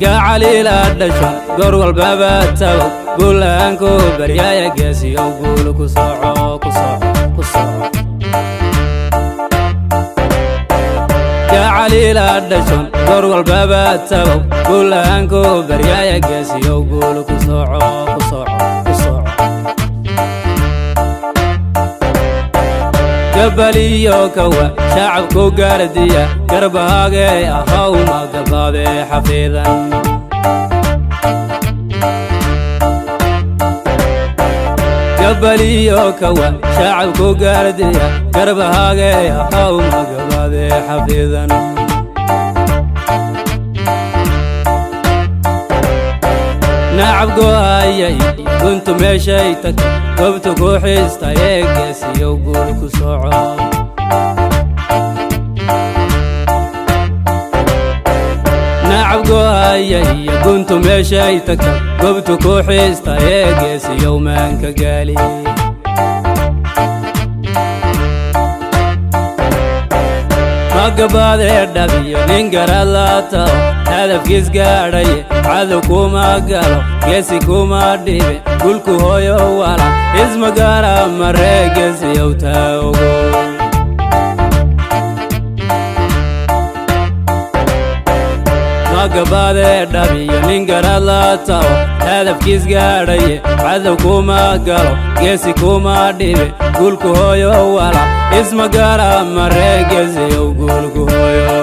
Gacaliila dhasho goor walbaba tago, guulaanku baryaaya, geesiyow guul ku soco, ku soco, ku soco. Gacaliila dhashon goor walbaba tago, guulaanku baryaaya, geesiyow guul ku soco, ku soco, ku soco. Gabaliyo kawa shacabku gaardiya, garbahaagee ahaw, magabaadee xafiidan. Gabaliyo kawa shacabku gaardiya, garbahaagee ahaw, magabaadee xafiidan. Nacab go'ayay guntu meeshay tagto, gobtu ku xiistayee, geesiyow guul ku soco. Nacab go'ayay guntu meeshay tagto, gobtu ku xiistayee, geesiyow maanka gaali. Magabaadee dhabiyo nin garad la taho, hadafkiis gaadhaye, cadow kuma galo, geesi kuma dhibe, gulku hooyo wala isma gaara maree, geesiyow taa ogo. Magabaadee dhabiyo nin garad la taho, hadafkiis gaadhaye, cadow kuma galo, geesi kuma dhibe, gulku hooyo wala isma gaara maree, geesiyow guulku hooyo.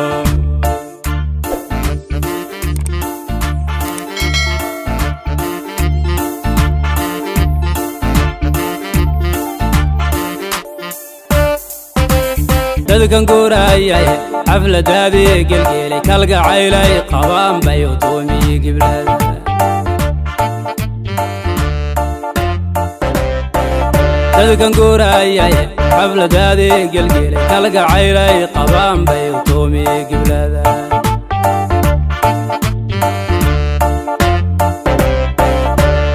Dadkan guurayay xafladaadii gelgeelay, kalgacaylay qabaan bay utoomiye giblada. Dadkan guurayay xafladaadii gelgeelay, kalgacaylay qabaan bay utoomiye giblada.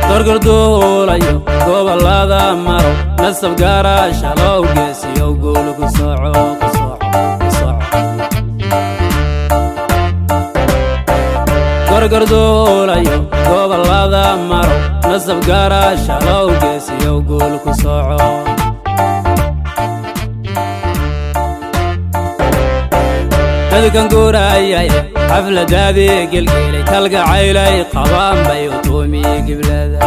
Gorgorduulayo gobollada maro, nasab gaara shalow, geesiyow guul ku soco, ku soco, ku soco. Gorgorduulayo gobollada maro, nasab gaara shalow, geesiyow guul ku soco. Dadkan guurayay xafladaadii gelgeelay, kalgacaylay qabaan bay utoomiye giblada.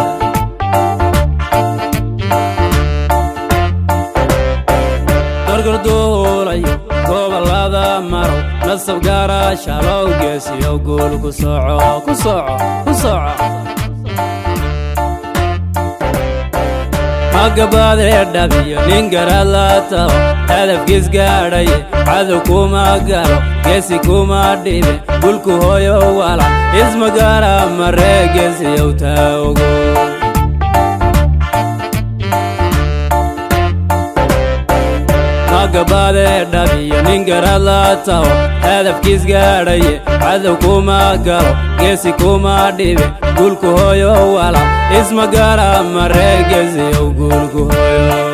Gorgorduulayo gobollada maro, nasab gaara shalow, geesiyow guul ku soco, ku soco, ku soco. Magabaadee dhabiyo nin garad la taho, hadafkiis gaadhaye, cadow kuma galo, geesi kuma dhibe, gulku hooyo wala isma gaara maree, geesiyow taa ogo. Magabaadee dhabiyo nin garad la taho, hadafkiis gaadhaye, cadow kuma galo, geesi kuma dhibe, gulku hooyo wala isma gaara maree, geesiyow guulku hooyo.